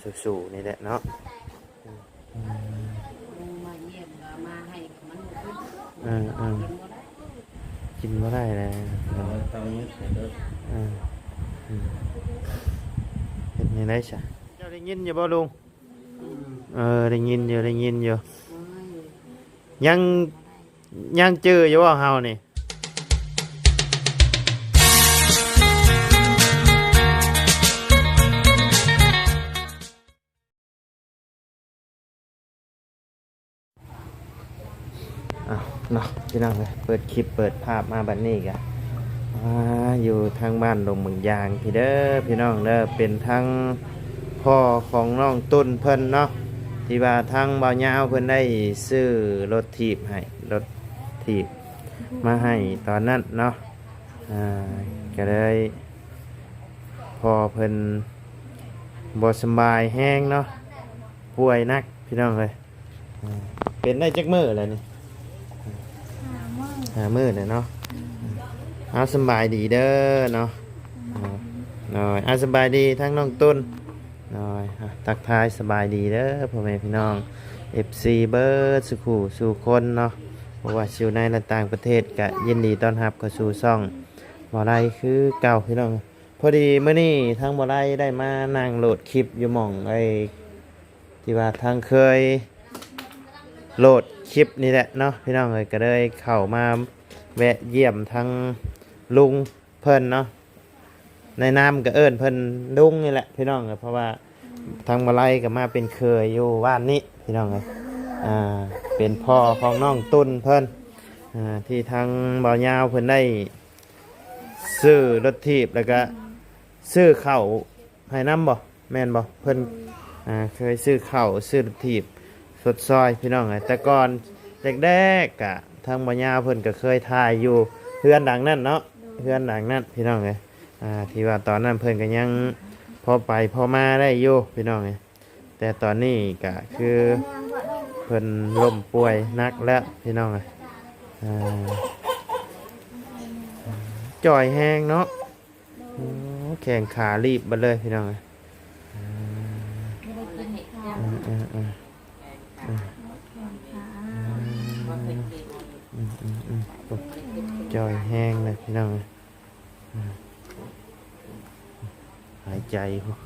ສູ້ໆນີ້ແຫຼະເນາະ. ອືມ ມາຢ້ຽມກໍມາໃຫ້ມັນບໍ່ຂຶ້ນ ເອີໆ ກິນບໍ່ໄດ້ ກິນບໍ່ໄດ້ແລ້ວ ເອີ ຕ້ອງມີແຕ່ເດີ ເອີ ອືມ ເຮັດແນວໃດຊະ? ເຈົ້າໄດ້ຍິນຢູ່ບໍ່ລຸງ? ເອີ ໄດ້ຍິນຢູ່ ໄດ້ຍິນຢູ່. ຍັງ ຍັງຈື່ຢູ່ບໍ່ເຮົານີ້? ອ້າວ ເນາະ ພີ່ນ້ອງເອີຍ ເປີດຄລິບເປີດພາບມາບັດນີ້ກະ ອ່າ ຢູ່ທາງບ້ານດົງບາງຢາງພີ້ເດີ ພີ່ນ້ອງເດີ. ເປັນທາງພໍ່ຂອງນ້ອງຕຸນເພິ່ນເນາະ ທີ່ວ່າທາງບ່າວຍາວເພິ່ນໄດ້ຊື້ລົດຖີບໃຫ້ ລົດຖີບມາໃຫ້ຕອນນັ້ນເນາະ. ອ່າ ກະເລີຍ ພໍ່ເພິ່ນບໍ່ສະບາຍແຮງເນາະ ປ່ວຍໜັກ ພີ່ນ້ອງເອີຍ. ອ່າ ເປັນໄດ້ຈັກມື້ແລ້ວນີ້? ຫ້າມື້ ຫ້າມື້ແລ້ວເນາະ. ເອົາ ສະບາຍດີເດີເນາະ. ໂດຍ ເອົາ ສະບາຍດີທັງນ້ອງຕຸນ. ໂດຍ ອ່າ ທັກທາຍສະບາຍດີເດີພໍ່ແມ່ພີ່ນ້ອງ ເອັຟຊີ ເບິດສູ່ຄູ່ສູ່ຄົນເນາະ ບໍ່ວ່າຊິຢູ່ໃນ ແລະ ຕ່າງປະເທດ ກະຍິນດີຕ້ອນຮັບເຂົ້າສູ່ຊ່ອງບໍ່ໄດ້ຄືເກົ່າ ພີ່ນ້ອງ. ພໍດີມື້ນີ້ທາງບໍ່ໄດ້ໄດ້ມານັ່ງໂຫຼດຄລິບຢູ່ໝ່ອງໄອ້ ທີ່ວ່າທາງເຄີຍໂຫຼດຄລິບນີ້ແຫຼະເນາະ ພີ່ນ້ອງເອີຍ. ກະເລີຍເຂົ້າມາແວະຢ້ຽມທາງລຸງເພິ່ນເນາະ ໃນນາມກະເອີ້ນເພິ່ນລຸງນີ້ແຫຼະ ພີ່ນ້ອງເອີຍ. ເພາະວ່າທາງບໍ່ໄດ້ກະມາເປັນເຄີຍຢູ່ບ້ານນີ້ ພີ່ນ້ອງເອີຍ. ອ່າ ເປັນພໍ່ຂອງນ້ອງຕຸນເພິ່ນ ອ່າ ທີ່ທາງບ່າວຍາວເພິ່ນໄດ້ຊື້ລົດຖີບ ແລ້ວກະຊື້ເຂົ້າ ໃຫ້ນຳບໍ່? ແມ່ນບໍ່? ເພິ່ນ ໂດຍ ອ່າ ເຄີຍຊື້ເຂົ້າ ຊື້ລົດຖີບຊົດຊ່ອຍ ພີ່ນ້ອງເອີຍ. ແຕ່ກ່ອນແລກໆ ກະທາງບ່າວຍາວເພິ່ນກະເຄີຍຖ່າຍຢູ່ເຮືອນຫຼັງນັ້ນເນາະ ໂດຍ ເຮືອນຫຼັງນັ້ນ ພີ່ນ້ອງເອີຍ. ອ່າ ທີ່ວ່າຕອນນັ້ນເພິ່ນກະຍັງພໍໄປພໍມາໄດ້ຢູ່ ພີ່ນ້ອງເອີຍ. ແຕ່ຕອນນີ້ກະຄືເພິ່ນລົ້ມປ່ວຍໜັກແລ້ວ ພີ່ນ້ອງເອີຍ. ອ່າ ຈ່ອຍແຮງເນາະ. ໂອ້ ແຂນຂາລີບເບິດເລີຍ ພີ່ນ້ອງເອີຍ. ເອີ ເອີ ເອີ ເອີ ແຂນຂາ ອືມ ອືມ ອືມ ອືມ ໂອ້ ຈ່ອຍແຮງເລີຍ ພີ່ນ້ອງເອີຍ. ອືມ ຫາຍໃຈພຸ້ນ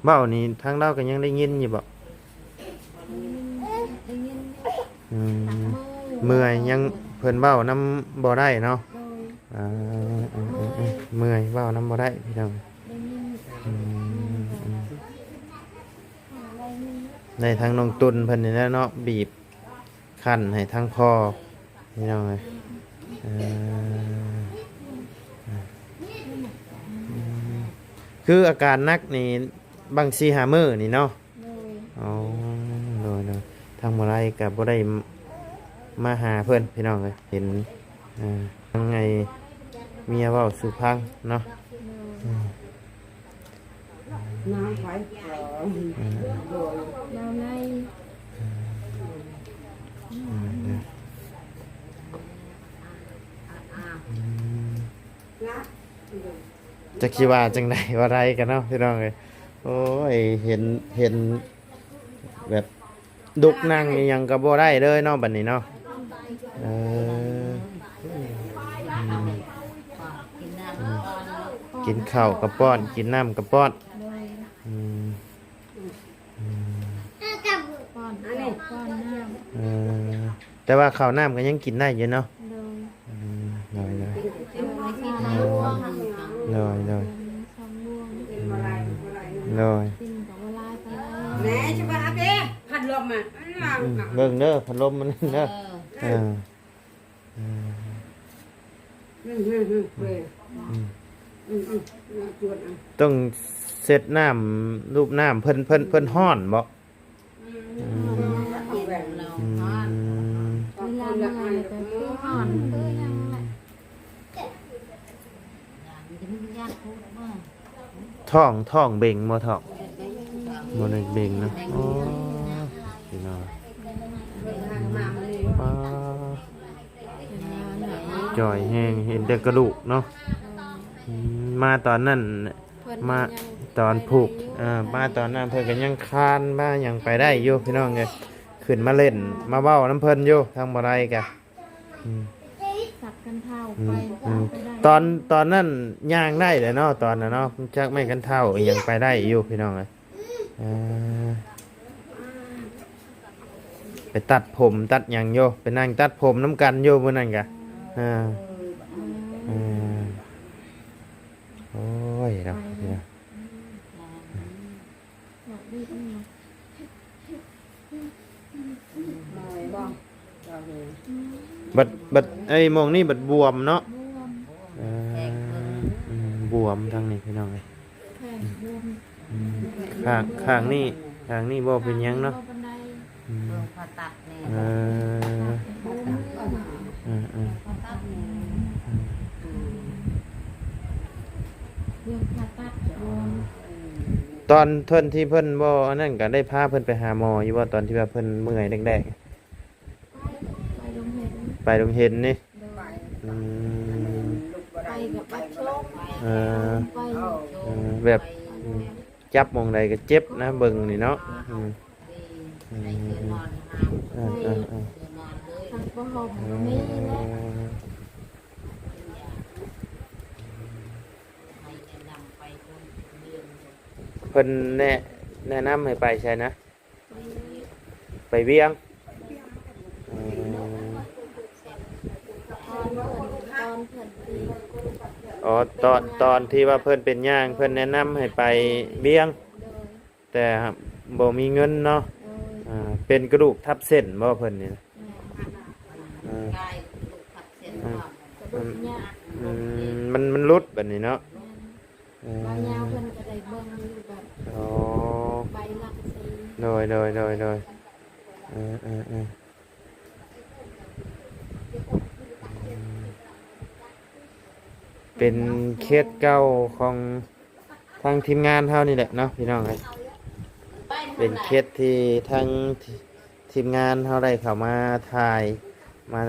ເວົ້ານີ້ທາງລາວກໍຍັງໄດ້ຍິນຢູ່ບໍ່? ອືມ ເມື່ອຍ ຍັງເພິ່ນເວົ້ານຳບໍ່ໄດ້ເນາະ. ໂດຍ ອ່າ ເມື່ອຍ ເວົ້ານຳບໍ່ໄດ້ ພີ່ນ້ອງ. ອືມ ໄດ້ທາງນ້ອງຕຸນເພິ່ນນີ້ແຫຼະເນາະ ບີບ ຂັ້ນໃຫ້ທາງພໍ່ ພີ່ນ້ອງເອີຍ. ເອີ ຄືອາການໜັກນີ້ບາງສີ່ຫ້າມື້ນີ້ເນາະ. ໂດຍ ອໍ ໂດຍ ໂດຍ ທາງບໍ່ໄດ້ກໍບໍ່ໄດ້ມາຫາເພິ່ນ ພີ່ນ້ອງເອີຍ. ເຫັນ ເອີ ທາງໄອ້ເມຍເວົ້າສູ່ຟັງເນາະ. ໂດຍ ອືມ ນາງຂາຍຂອງ ເອີ ໂດຍ ລາວໃນ ເອີ ເອີ ອືມ ຈັກຊິວ່າຈັ່ງໃດວ່າໄດ້ກັນເນາະ ພີ່ນ້ອງເອີຍ. ໂອ້ຍ ເຫັນ ເຫັນແບບ ລຸກນັ່ງອີ່ຫຍັງກໍບໍ່ໄດ້ເລີຍເນາະ ບັດນີ້ເນາະ. ເອີ ອືມ ກິນເຂົ້າກໍປ້ອນ ກິນນ້ຳກໍປ້ອນ. ໂດຍ ອືມ ອືມ ປ້ອນເຂົ້າປ້ອນນ້ຳ. ເອີ ແຕ່ວ່າເຂົ້ານ້ຳກໍຍັງກິນໄດ້ຢູ່ເນາະ. ໂດຍ ອືມ ໂດຍ ໂດຍ ກິນໄດ້ ໂດຍ ໂດຍ ສອງບ່ວງ ອືມ ໂດຍ ກິນກໍບໍ່ຫຼາຍປານໃດ. ແມ່ຊິວ່າເດ້ ພັດລົມມາ ອືມ ເບິ່ງເດີ ພັດລົມມັນເດີ. ເອີ ເອີ ອືມ ອືມ ອືມ ອືມ ອືມ ອືມ ອືມ ຕ້ອງເຊັດນ້ຳ ລູບນ້ຳ ເພິ່ນ ເພິ່ນ ເພິ່ນຮ້ອນບໍ່? ອືມ ອືມ ເວລາເມື່ອຍກໍຄືຮ້ອນຄືຫຍັງແຫຼະ. ທ້ອງ ທ້ອງເບັງບໍ່ທ້ອງ? ບໍ່ໄດ້ເບັງເນາະ. ໂອ້ ພີ່ນ້ອງ ປ້າ ຈ່ອຍແຮງ ເຫັນແຕ່ກະດູກເນາະ. ອືມ ມາຕອນນັ້ນ ມາຕອນຜູກ ເອີ ມາຕອນນັ້ນເພິ່ນກໍຍັງຄານມາຫຍັງໄປໄດ້ຢູ່ພີ່ນ້ອງເອີຍ. ຂຶ້ນມາເລ່ນມາເວົ້ານຳເພິ່ນຢູ່ ທາງບໍ່ໄດ້ກະ ອືມ ສັກກັນເທົ້າ ອືມ ໄປ ອືມ ໄປໄດ້ ຕອນ ຕອນນັ້ນຍ່າງໄດ້ແຫຼະເນາະ ຕອນນັ້ນເນາະ ຈັກໄມ້ກັນເທົ້າອີ່ຫຍັງໄປໄດ້ຢູ່ພີ່ນ້ອງເອີຍ. ເອີ ໄປຕັດຜົມຕັດຫຍັງຢູ່ ໄປນັ່ງຕັດຜົມນຳກັນຢູ່ມື້ນັ້ນກະ ເອີ ເອີ ໂອ້ຍເນາະ ບັດ ບັດໄອ້ໝ່ອງນີ້ບັດບວມເນາະ ບວມ ເອີ ແຂງເບິ່ງ ອືມ ບວມທາງນີ້ພີ່ນ້ອງເອີຍ ແຂງບວມ ອືມ ຂ້າງ ຂ້າງນີ້ ຂ້າງນີ້ບໍ່ເປັນຫຍັງເນາະ ຂ້າງນີ້ບໍ່ປານໃດ ອືມ ເບິ່ງຜ່າຕັດແດ່ ເອີ ບວມ ເອີ ເອີ ຜ່າຕັດແດ່ ອືມ ເລື່ອງຜ່າຕັດບວມ ຕອນເພິ່ນທີ່ເພິ່ນບໍ່ອັນນັ້ນ ກໍໄດ້ພາເພິ່ນໄປຫາໝໍຢູ່ບໍ່ ຕອນທີ່ວ່າເພິ່ນເມື່ອຍແລກໆ? ໄປ ໄປໂຮງຮຽນ ໄປໂຮງຮຽນນີ້ ໂດຍ ອືມ ໄປກັບແບບໂຊກ ເອີ ໄປ ເອີ ແບບ ອືມ ຈັບໝ່ອງໃດກໍເຈັບນະ ເບິ່ງນີ້ເນາະ ອືມ ອືມ ເອີ ເອີ ເອີ ທາງປະຫົມກໍມີແຫຼະ ເອີ ເພິ່ນແນະ ແນະນຳໃຫ້ໄປໃສນະ? ໄປວຽງ ອືມ ອໍ ຕອນ ຕອນທີ່ວ່າເພິ່ນເປັນຫຍັງ ເພິ່ນແນະນຳໃຫ້ໄປວຽງ ໂດຍ ແຕ່ບໍ່ມີເງິນເນາະ ໂດຍ ອ່າ ເປັນກະດູກທັບເສັ້ນບໍ່ເພິ່ນນີ້ນະ? ແມ່ນ ເອີ ກະດູກທັບເສັ້ນ ອືມ ອືມ ມັນ ມັນຫຼຸດບັດນີ້ເນາະ ແມ່ນ ເອີ ບ່າວຍາວເພິ່ນກໍໄດ້ເບິ່ງຢູ່ແບບ ອໍ ໃບຫຼັກສີ່ ໂດຍ ໂດຍ ໂດຍ ໂດຍ ເອີ ເອີ ເອີ ເປັນເຄສເກົ່າຂອງທາງທີມງານເຮົານີ້ແຫຼະເນາະ ພີ່ນ້ອງເອີຍ ເປັນເຄສທີ່ທາງ ທີມງານເຮົາໄດ້ເຂົ້າມາຖ່າຍ ມາ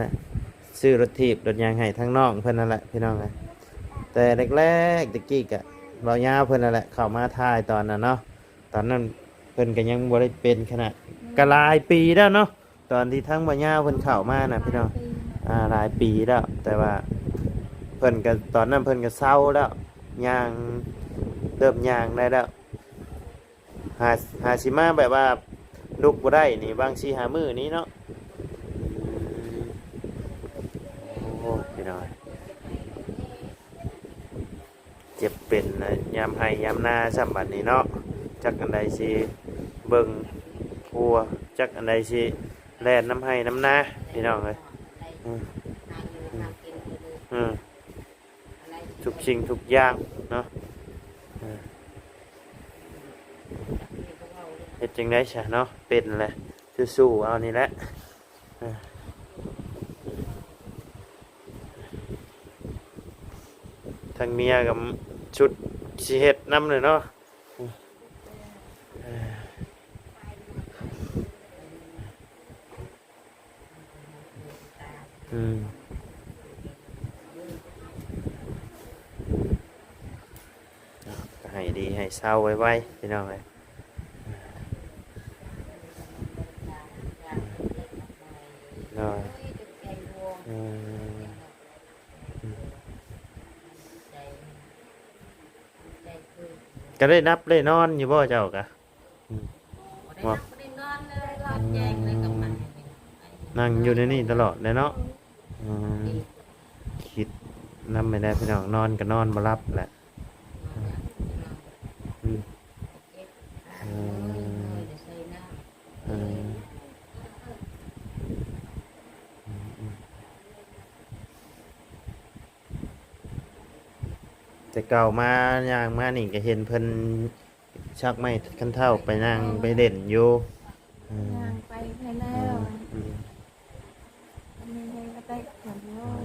ຊື້ລົດຖີບລົດຫຍັງໃຫ້ທາງນ້ອງເພິ່ນນັ້ນແຫຼະພີ່ນ້ອງເອີຍ. ແຕ່ແລກໆ ແຕ່ກີ້ກະບ່າວຍາວເພິ່ນນັ້ນແຫຼະເຂົ້າມາຖ່າຍຕອນນັ້ນເນາະ. ຕອນນັ້ນເພິ່ນກະຍັງບໍ່ໄດ້ເປັນຂະໜາດ ກະຫຼາຍປີແລ້ວເນາະ ຕອນທີ່ທາງບ່າວຍາວເພິ່ນເຂົ້າມານະພີ່ນ້ອງ. ອ່າ ຫຼາຍປີແລ້ວ ແຕ່ວ່າເພິ່ນກະ ຕອນນັ້ນເພິ່ນກະເຊົາແລ້ວ ຍ່າງ ເລີ່ມຍ່າງໄດ້ແລ້ວ. ຫາ ຫາຊິມາແບບວ່າລຸກບໍ່ໄດ້ນີ້ ຫວ່າງສີ່ຫ້າມື້ນີ້ເນາະ. ໂອ້ ພີ່ນ້ອງ ເຈັບເປັນນະ ຍາມໄຮ່ຍາມນາຊ້ຳບັດນີ້ເນາະ. ຈັກອັນໃດຊິເບິ່ງຄົວ ຈັກອັນໃດຊິແລ່ນນຳໄຮ່ນຳນາ ພີ່ນ້ອງເອີຍ. ອືມ ອືມ ທຸກສິ່ງທຸກຢ່າງເນາະ. ເອີ ເຮັດຈັ່ງໃດຊະເນາະ ເປັນແຫຼະ ສູ້ໆ ເອົານີ້ແຫຼະ. ເອີ ທາງເມຍກໍຊຸດຊິເຮັດນຳເລີຍເນາະ. ເອີ ອືມ ເນາະ ກໍໃຫ້ດີໃຫ້ເຊົາໄວໆ ພີ່ນ້ອງເອີຍ. ໂດຍ ອືມ ກໍໄດ້ນັບໄດ້ນອນຢູ່ບໍ່ເຈົ້າກະ? ອືມ ບໍ່ໄດ້ນັບບໍ່ໄດ້ນອນເລີຍ ລອດແຈ້ງເລີຍກັບມັນ. ອືມ ນັ່ງຢູ່ໃນນີ້ຕະຫຼອດແຫຼະເນາະ. ອືມ ຄິດນຳແມ່ນແຫຼະພີ່ນ້ອງ ນອນກໍນອນບໍ່ຫຼັບແຫຼະ. ອືມ ເອີ ເອີ ອືມ ອືມ ແຕ່ເກົ່າມາ ຍ່າງມານີ້ກໍເຫັນເພິ່ນ ຊັກໄມ້ຄັນເທົ້າໄປນັ່ງໄປເລ່ນຢູ່. ເອີ ຍ່າງໄປແລ້ວ ເອີ ອືມ ອັນນີ້ຍັງກະແຕກກັນເນາະ. ເ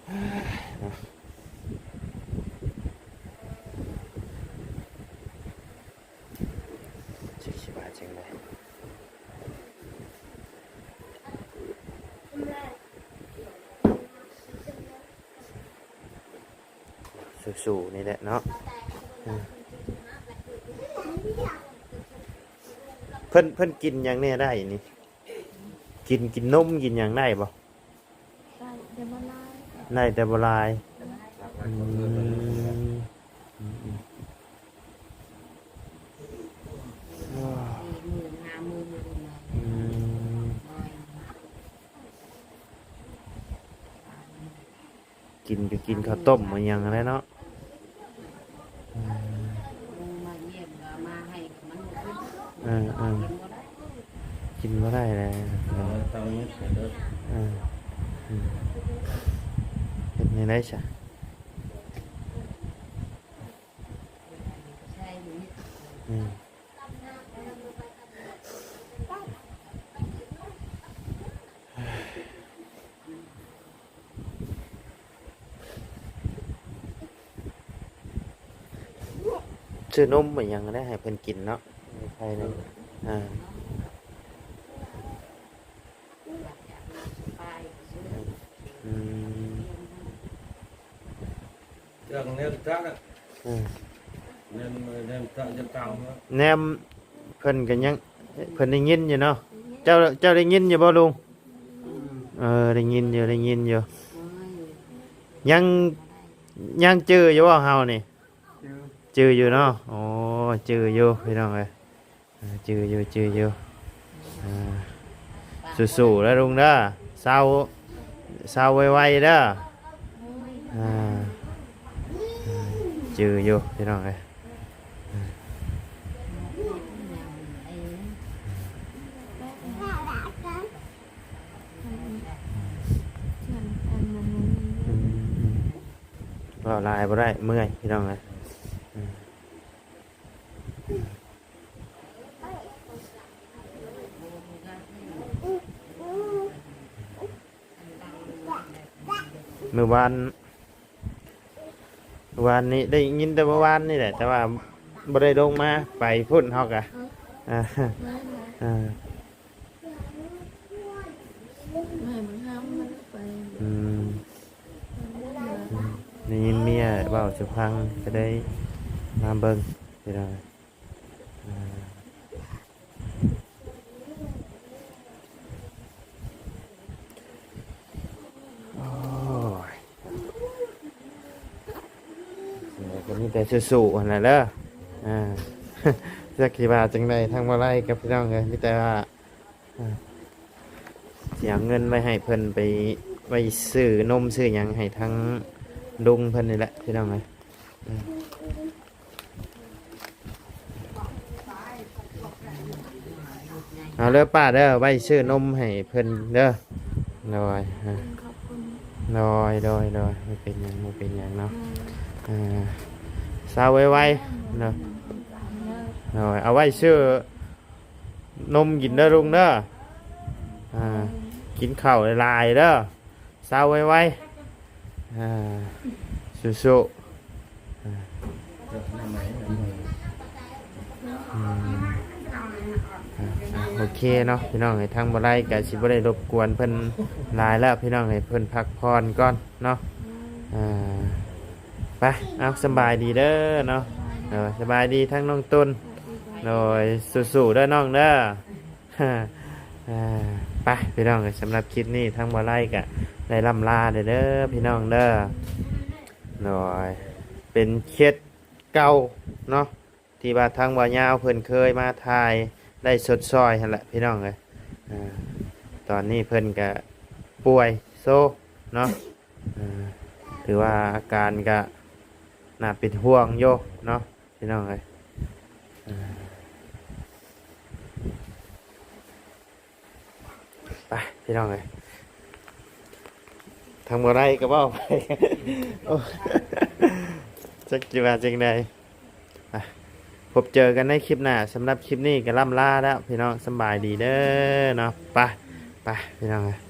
ອີ ເນາະ ຈັກຊິວ່າຈັ່ງໃດ. ສູ້ໆນີ້ແຫຼະເນາະ. ເອີ ເພິ່ນ ເພິ່ນກິນຫຍັງແດ່ໄດ້ນີ້? ກິນ ກິນນົມກິນຫຍັງໄດ້ບໍ່? ໄດ້ ແຕ່ບໍ່ຫຼາຍ ໄດ້ແຕ່ບໍ່ຫຼາຍ. ອືມ ອືມ ອືມ ກິນກໍກິນເຂົ້າຕົ້ມ ອີ່ຫຍັງຫັ້ນແຫຼະເນາະ. ອືມ ເອີ ເອີ ກິນບໍ່ໄດ້ແລ້ວ ເອີ ເອີ ອືມ ເຮັດແນວໃດຊະ? ອືມ ຊື້ນົມອີ່ຫຍັງໄດ້ໃຫ້ເພິ່ນກິນເນາະ ໃຫ້ໄຂ່ໜຶ່ງ. ອ່າ ອືມ ເລື່ອງແນມຕາ ເອີ ແນມ ແນມຕາຈະຕາມ ແນມ ເພິ່ນກໍຍັງ ເພິ່ນໄດ້ຍິນຢູ່ເນາະ. ເຈົ້າ ເຈົ້າໄດ້ຍິນຢູ່ບໍ່ລຸງ? ເອີ ໄດ້ຍິນຢູ່ ໄດ້ຍິນຢູ່. ຍັງ ຍັງຈື່ຢູ່ບໍ່ເຮົານີ້? ຈື່ ຈື່ຢູ່ເນາະ. ໂອ້ ຈື່ຢູ່ພີ່ນ້ອງເອີຍ. ເອີ ຈື່ຢູ່ ຈື່ຢູ່. ອ່າ ສູ້ໆເດີລຸງເດີ ເຊົາ ເຊົາໄວໆເດີ. ອ່າ ຈື່ຢູ່ພີ່ນ້ອງເອີຍ. ເວົ້າຫຼາຍບໍ່ໄດ້ ເມື່ອຍພີ່ນ້ອງເອີຍ. ມື້ວານ ວານນີ້ໄດ້ຍິນແຕ່ເມື່ອວານນີ້ແຫຼະ ແຕ່ວ່າບໍ່ໄດ້ລົງມາ ໄປພຸ້ນເຮົາກະ ອືມ ອ່າ ອືມ ແມ່ນບໍ່? ອືມ ໄດ້ຍິນເມຍເວົ້າສູ່ຟັງ ກໍໄດ້ມາເບິ່ງ ພີ່ນ້ອງ. ອ່າ ໂອ້ຍ ກໍມີແຕ່ສູ້ໆຫັ້ນແຫຼະເດີ. ອ່າ ຈັກຊິວ່າຈັ່ງໃດ ທາງບໍ່ໄລ່ກັບພີ່ນ້ອງເອີຍ ມີແຕ່ວ່າ ອ່າ ຊິເອົາເງິນໄວ້ໃຫ້ເພິ່ນໄປ ໄວ້ຊື້ນົມຊື້ຫຍັງໃຫ້ທາງລຸງເພິ່ນນີ້ແຫຼະ ພີ່ນ້ອງເອີຍ. ເອົາເດີປ້າເດີ ໄວ້ຊື້ນົມໃຫ້ເພິ່ນເດີ. ໂດຍ ຂອບຄຸນ ໂດຍ ໂດຍ ໂດຍ ບໍ່ເປັນຫຍັງ ບໍ່ເປັນຫຍັງເນາະ. ເອີ ເຊົາໄວໆເນາະ. ໂດຍ ເອົາໄວ້ຊື້ນົມກິນເດີລຸງເດີ. ອ່າ ກິນເຂົ້າຫຼາຍໆເດີ. ເຊົາໄວໆ ອ່າ ສູ້ໆ ອ່າ ອືມ ອ່າ ໂອເຄເນາະ ພີ່ນ້ອງເອີຍ ທາງບໍ່ໄລ່ກໍຊິບໍ່ໄດ້ລົບກວນເພິ່ນຫຼາຍແລ້ວ ພີ່ນ້ອງເອີຍ ເພິ່ນພັກຜ່ອນກ່ອນເນາະ. ອ່າ ໄປ ເອົາ ສະບາຍດີເດີເນາະ. ໂດຍ ສະບາຍດີທັງນ້ອງຕຸນ. ໂດຍ ສູ້ໆເດີນ້ອງເດີ. ອ່າ ໄປພີ່ນ້ອງເອີຍ ສຳລັບຄລິບນີ້ທາງບໍ່ໄລ່ກະໄດ້ລ່ຳລາເດີ ເດີພີ່ນ້ອງເດີ. ໂດຍ ເປັນເຂດເກົ່າເນາະ ທີ່ວ່າທາງບ່າວຍາວເພິ່ນເຄີຍມາຖ່າຍໄລຟ໌ສົດຊ່ອຍຫັ້ນແຫຼະ ພີ່ນ້ອງເອີຍ. ອ່າ ຕອນນີ້ເພິ່ນກະປ່ວຍໂຊເນາະ. ອ່າ ຖືວ່າອາການກະໜ້າເປັນຫ່ວງຢູ່ເນາະ ພີ່ນ້ອງເອີຍ. ອ່າ ໄປພີ່ນ້ອງເອີຍ ທາງບໍ່ໄດ້ກໍເວົ້າໄປ ໂອ້ ຈັກຊິວ່າຈັ່ງໃດ. ອ່ະ ພົບເຈີກັນໃນຄລິບໜ້າ ສຳລັບຄລິບນີ້ກໍລ່ຳລາແລ້ວພີ່ນ້ອງ ສຳບາຍດີເດີເນາະ. ໄປ ໄປພີ່ນ້ອງເອີຍ.